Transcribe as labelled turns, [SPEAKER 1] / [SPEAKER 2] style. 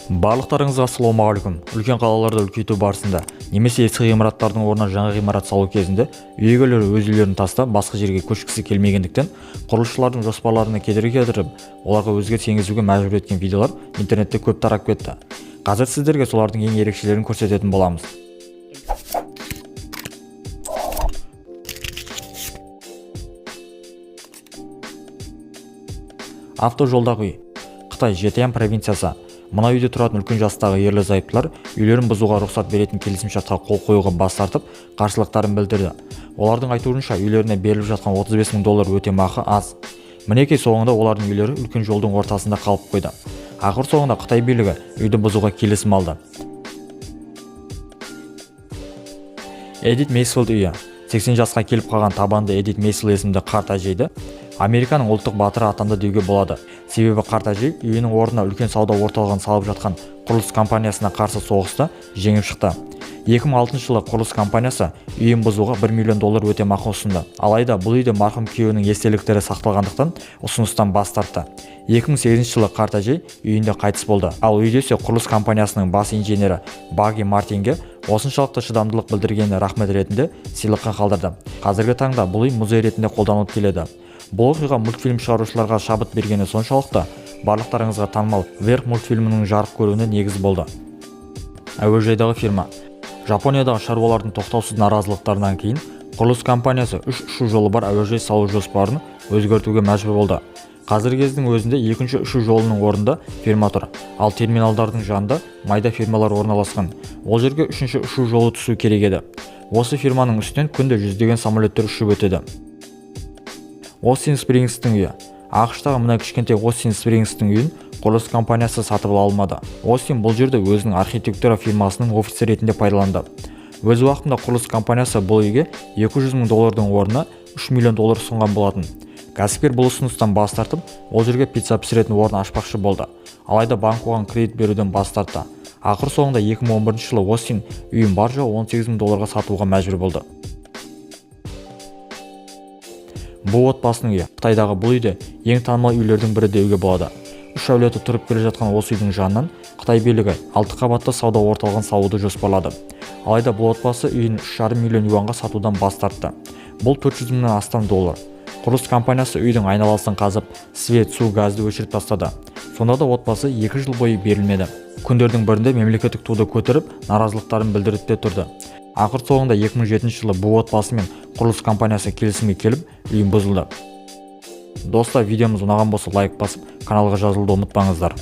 [SPEAKER 1] Барлықтарыңызға ассалаумағалейкум. Үлкен қалаларды үлкейту барысында немесе ескі ғимараттардың орнына жаңа ғимарат салу кезінде үй егелері өз үйлерін тастап, басқа жерге көшкісі келмегендіктен, құрылысшылардың жоспарларына кедергі келтіріп, оларға өзгеріс енгізуге мәжбүр еткен видеолар интернетте көп тарап кетті. Қазір сіздерге солардың ең ерекшелерін көрсететін боламыз. Автожолдағы үй. Қытай, Жетиян провинциясы. Мына үйде тұратын үлкен жастағы ерлі зайыптылар үйлерін бұзуға рұқсат беретін келісімшартқа қол қоюға бас тартып, қарсылықтарын білдірді. Олардың айтуынша, үйлеріне беріліп жатқан 35 мың доллар өтемақы аз. Мінекей, соңында олардың үйлері үлкен жолдың ортасында қалып қойды. Ақыр соңында қытай билігі үйді бұзуға келісім алды. Эдит Мейсфилд үйі. 80 жасқа келіп қалған табанды Эдит Мейсфилд есімді қарт әжейді Американың ұлттық батыры атанды деуге болады. Себебі қарт әжей үйінің орнына үлкен сауда орталығын салып жатқан құрылыс компаниясына қарсы соғыста жеңіп шықты. 2006 жылы құрылыс компаниясы үйін бұзуға 1 миллион доллар өтемақы ұсынды. Алайда бұл үйде марқұм күйеуінің естеліктері сақталғандықтан, ұсыныстан бас тартты. 2008 жылы қарт әжей үйінде қайтыс болды. Ал үйде ise құрылыс компаниясының бас инженері Баги Мартинге осыншалықты шыдамдылық білдіргеніне рахмет ретінде сыйлыққа қалдырды. Қазіргі таңда бұл үй музей ретінде қолданылып келеді. Бұл оқиға мультфильм шығарушыларға шабыт бергені соншалықты, барлықтарыңызға танымал «Вверх» мультфильмінің жарық көруіне негіз болды. Әуежайдағы фирма. Жапониядағы шаруалардың тоқтаусыз наразылықтарынан кейін құрылыс компаниясы үш ұшу жолы бар әуежай салу жоспарын өзгертуге мәжбүр болды. Қазіргі кездің өзінде екінші ұшу жолының орнында ферма тұр, ал терминалдардың жанында майда фермалар орналасқан. Ол жерге үшінші ұшу жолы түсу керек еді. Осы ферманың үстінен күнде жүздеген самолеттер ұшып өтеді. Остин Спрингстің үйі. АҚШ-тағы мына кішкентай Остин Спрингстің үйін құрылыс компаниясы сатып ала алмады. Остин бұл жерді өзінің архитектура фирмасының офисі ретінде пайдаланды. Өз уақытында құрылыс компаниясы бұл үйге 200 мың доллардың орнына 3 миллион доллар ұсынған болатын. Кәсіпкер бұл ұсыныстан бас тартып, ол жерге пицца пісіретін орын ашпақшы болды. Алайда банк оған кредит беруден бас тартты. Ақыр соңында 2011 жылы Остин үйін бар жоғы 18 мың долларға сатуға мәжбүр болды. Бұл отбасының үйі. Қытайдағы бұл үйде ең танымал үйлердің бірі деуге болады. Үш әулеті тұрып келе жатқан осы үйдің жанынан қытай билігі алты қабатты сауда орталығын салуды жоспарлады. Алайда бұл отбасы үйін 3,5 миллион юанға сатудан бас тартты. Бұл 400 мыңнан астам доллар. Құрылыс компаниясы үйдің айналасын қазып, свет, су, газды өшіріп тастады. Сонда да отбасы 2 жыл бойы берілмеді. Күндердің бірінде мемлекеттік туды көтеріп, наразылықтарын білдіріп те тұрды. Ақыр соңында 2007 жылы бұл отбасы мен құрылыс компаниясы келісімге келіп, үйім бұзылды. Достар, видеомыз ұнаған болса, лайк басып, каналға жазылуды ұмытпаңыздар.